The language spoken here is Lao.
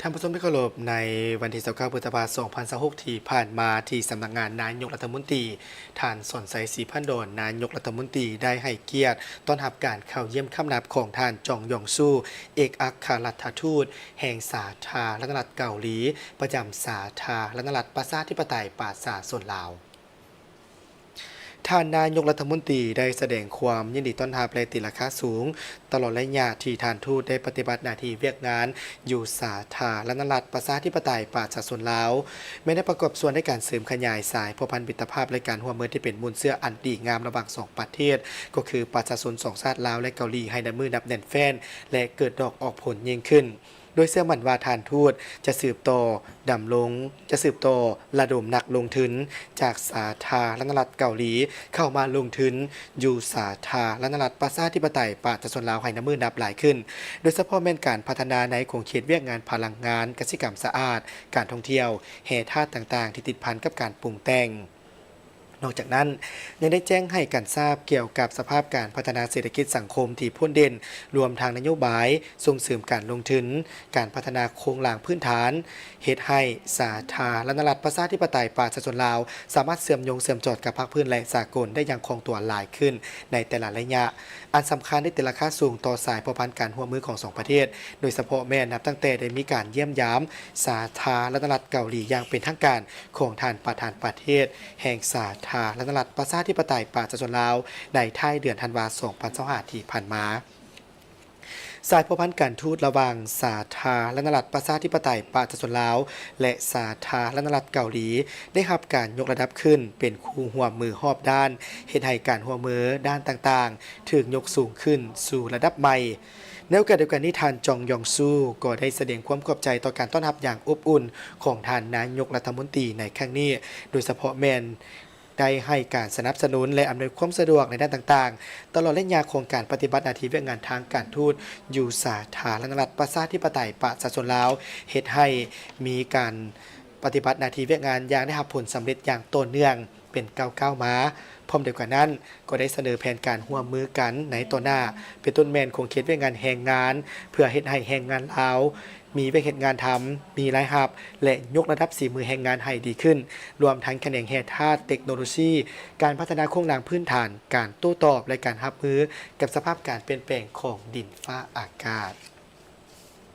ທ່ານຜູ້ຊົມທີ່ເຄົາລົບ, ໃນວັນທີຊາວເກົ້າ ພຶດສະພາ ສອງພັນຊາວຫົກ ທີ່ຜ່ານມາ, ທີ່ສຳນັກງານນາຍົກລັດຖະມົນຕີ, ທ່ານ ສອນໄຊ ສີພັນດອນ, ນາຍົກລັດຖະມົນຕີ ໄດ້ໃຫ້ກຽດຕ້ອນຮັບການເຂົ້າຢ້ຽມຄຳນັບຂອງທ່ານ ຈອງຢອງຊູ, ເອກອັກຄະລັດຖະທູດແຫ່ງສາທາລະນະລັດເກົາຫຼີ ປະຈຳສາທາລະນະລັດປະຊາທິປະໄຕປະຊາຊົນລາວ. ທ່ານນາຍົກລັດຖະມົນຕີໄດ້ສະແດງຄວາມຍິນດີຕ້ອນຮັບ ແລະ ຕີລາຄາສູງ ຕະຫຼອດໄລຍະທີ່ທ່ານທູດໄດ້ປະຕິບັດໜ້າທີ່ວຽກງານຢູ່ສາທາລະນະລັດປະຊາທິປະໄຕປະຊາຊົນລາວ, ແມ່ນໄດ້ປະກອບສ່ວນໃນການເສີມຂະຫຍາຍສາຍພົວພັນມິດຕະພາບ ແລະ ການຮ່ວມມືທີ່ເປັນມູນເຊື້ອອັນດີງາມລະຫວ່າງສອງປະເທດ, ກໍຄືປະຊາຊົນສອງຊາດລາວ ແລະ ເກົາຫຼີ ໃຫ້ນັບມື້ນັບແໜ້ນແຟ້ນ ແລະ ເກີດດອກອອກຜົນຍິ່ງຂຶ້ນ. ໂດຍເຊື່ອໝັ້ນວ່າທ່ານທູດຈະສືບຕໍ່ດຳລົງ, ຈະສືບຕໍ່ລະດົມນັກລົງທຶນຈາກສາທາລະນະລັດເກົາຫຼີ ເຂົ້າມາລົງທຶນຢູ່ສາທາລະນະລັດປະຊາທິປະໄຕປະຊາຊົນລາວໃຫ້ນັບມື້ນັບຫຼາຍຂຶ້ນ, ໂດຍສະເພາະແມ່ນການພັດທະນາໃນຂົງເຂດວຽກງານພະລັງງານ, ກະສິກຳສະອາດ, ການທ່ອງທ່ຽວ, ແຮ່ທາດຕ່າງໆທີ່ຕິດພັນກັບການປຸງແຕ່ງ. ນອກຈາກນັ້ນ, ຍັງໄດ້ແຈ້ງໃຫ້ກັນຊາບກ່ຽວກັບສະພາບການພັດທະນາເສດຖະກິດສັງຄົມທີ່ພົ້ນເດັ່ນ, ລວມທັງນະໂຍບາຍສົ່ງເສີມການລົງທຶນ, ການພັດທະນາໂຄງລ່າງພື້ນຖານ, ເຮັດໃຫ້ສາທາລະນະລັດປະຊາທິປະໄຕປະຊາຊົນລາວ ສາມາດເຊື່ອມໂຍງເຊື່ອມຈອດກັບພາກພື້ນ ແລະ ສາກົນໄດ້ຢ່າງຄ່ອງຕົວຫຼາຍຂຶ້ນໃນແຕ່ລະໄລຍະ. ອັນສຳຄັນໄດ້ຕີລາຄາສູງຕໍ່ສາຍພົວພັນການຮ່ວມມືຂອງສອງປະເທດ, ໂດຍສະເພາະແມ່ນນັບຕັ້ງແຕ່ໄດ້ມີການຢ້ຽມຢາມສາທາລະນະລັດເກົາຫຼີຢ່າງເປັນທາງການ ຂອງທ່ານປະທານປະເທດແຫ່ງສາທາລະນະລັດປະຊາທິປະໄຕປະຊາຊົນລາວ ໃນທ້າຍເດືອນທັນວາ ສອງພັນຊາວຫ້າ ທີ່ຜ່ານມາ. ສາຍພົວພັນການທູດລະຫວ່າງສາທາລະນະລັດປະຊາທິປະໄຕປະຊາຊົນລາວ ແລະ ສາທາລະນະລັດເກົາຫຼີ ໄດ້ຮັບການຍົກລະດັບຂຶ້ນເປັນຄູ່ຮ່ວມມືຮອບດ້ານ, ເຮັດໃຫ້ການຮ່ວມມືດ້ານຕ່າງໆ ຖືກຍົກສູງຂຶ້ນສູ່ລະດັບໃໝ່. ໃນໂອກາດດຽວກັນນີ້, ທ່ານ ຈອງຢອງຊູ ກໍໄດ້ສະແດງຄວາມຂອບໃຈຕໍ່ການຕ້ອນຮັບຢ່າງອົບອຸ່ນຂອງທ່ານນາຍົກລັດຖະມົນຕີໃນຄັ້ງນີ້, ໂດຍສະເພາະແມ່ນໄດ້ໃຫ້ການສະໜັບສະໜູນ ແລະ ອຳນວຍຄວາມສະດວກໃນດ້ານຕ່າງໆ ຕະຫຼອດໄລຍະຂອງການປະຕິບັດໜ້າທີ່ວຽກງານທາງການທູດຢູ່ສາທາລະນະລັດປະຊາທິປະໄຕປະຊາຊົນລາວ, ເຮັດໃຫ້ມີການປະຕິບັດໜ້າທີ່ວຽກງານຢ່າງໄດ້ຮັບຜົນສຳເລັດຢ່າງຕໍ່ເນື່ອງ ເປັນກ້າວໆມາ. ພ້ອມດຽວກັນນັ້ນ, ກໍໄດ້ສະເໜີແຜນການຮ່ວມມືກັນໃນຕໍ່ໜ້າ, ເປັນຕົ້ນແມ່ນຂົງເຂດວຽກງານແຮງງານ, ເພື່ອເຮັດໃຫ້ແຮງງານລາວມີວຽກເຮັດງານທຳ, ມີລາຍຮັບ ແລະ ຍົກລະດັບສີມືແຮງງານໃຫ້ດີຂຶ້ນ, ລວມທັງຂະແໜງແຮ່ທາດ, ເຕັກໂນໂລຊີ, ການພັດທະນາໂຄງລ່າງພື້ນຖານ, ການໂຕ້ຕອບ ແລະ ການຮັບມືກັບສະພາບການປ່ຽນແປງຂອງດິນຟ້າອາກາດ.